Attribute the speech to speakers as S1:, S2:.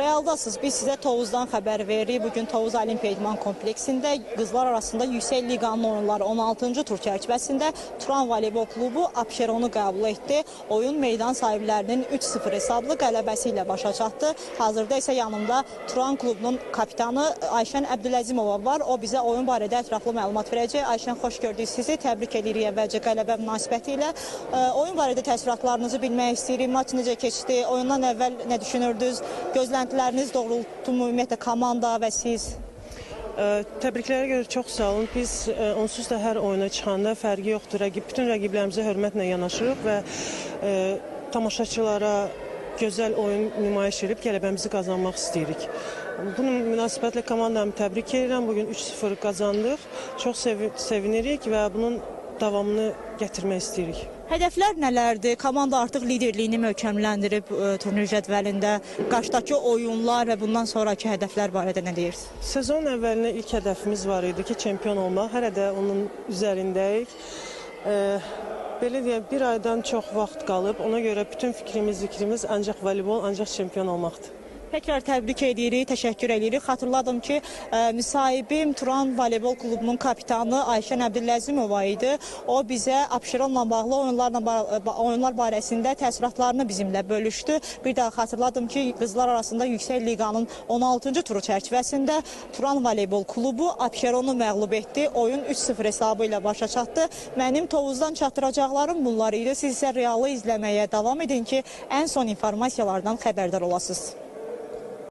S1: Realdasınız. Biz sizə Tovuzdan xəbər veririk. Bugün Tovuz Olimpiya İdman Kompleksində qızlar arasında Yüksək Liqanın oyunları 16-cı tur çərçivəsində Turan Voleybol Klubu Abşeronu qəbul etdi. Oyun meydan sahiblərinin 3-0 hesablı qələbəsi ilə başa çatdı. Hazırda isə yanımda Turan klubunun kapitanı Ayşən Əbdüləzimova var. O bizə oyun barədə ətraflı məlumat verəcək. Ayşən, xoş gördük sizi. Təbrik edirik əvvəlcə qələbə münasibəti ilə. Oyun barədə təəssüratlarınızı bilmək istəyirik. Maç necə keçdi? Oyundan əvvəl nə düşünürdünüz? Gözləntiləriniz doğrultu mu ümumiyyətlə komanda və siz?
S2: Təbriklərə görə çox sağ olun. Biz onsuz da hər oyuna çıxanda fərqi yoxdur. Bütün rəqiblərimizə hörmətlə yanaşırıq və tamaşaçılara gözəl oyun nümayiş edib qələbəmizi qazanmaq istəyirik. Bunun münasibətlə komandamı təbrik edirəm. Bugün 3-0 qazandıq. Çox sevinirik və bunun davamını gətirmək istəyirik.
S1: Hədəflər nələrdir? Komanda artıq liderliyini möhkəmləndirib turnir cədvəlində. Qarşıdakı oyunlar və bundan sonraki hədəflər barədə nə deyirsiniz?
S2: Sezonun əvvəlinə ilk hədəfimiz var idi ki, çempion olmaq. Hələ də onun üzərindəyik. Belə deyək, bir aydan çox vaxt qalıb. Ona görə bütün fikrimiz, zikrimiz ancaq voleybol, ancaq çempion olmaqdır.
S1: Təkrar təbrik edirik, təşəkkür edirik. Xatırladım ki, müsahibim Turan Voleybol Klubunun kapitanı Ayşən Əbdüləzimova idi. O bizə Abşeronla bağlı oyunlar barəsində təəssüratlarını bizimlə bölüşdü. Bir daha xatırladım ki, qızlar arasında Yüksək Liqanın 16-cı turu çərçivəsində Turan Voleybol Klubu Abşeronu məğlub etdi. Oyun 3-0 hesabı ilə başa çatdı. Mənim Tovuzdan çatdıracaqlarım bunlar idi. Siz isə Realı izləməyə davam edin ki, ən son informasiyalardan xəbərdar olasınız.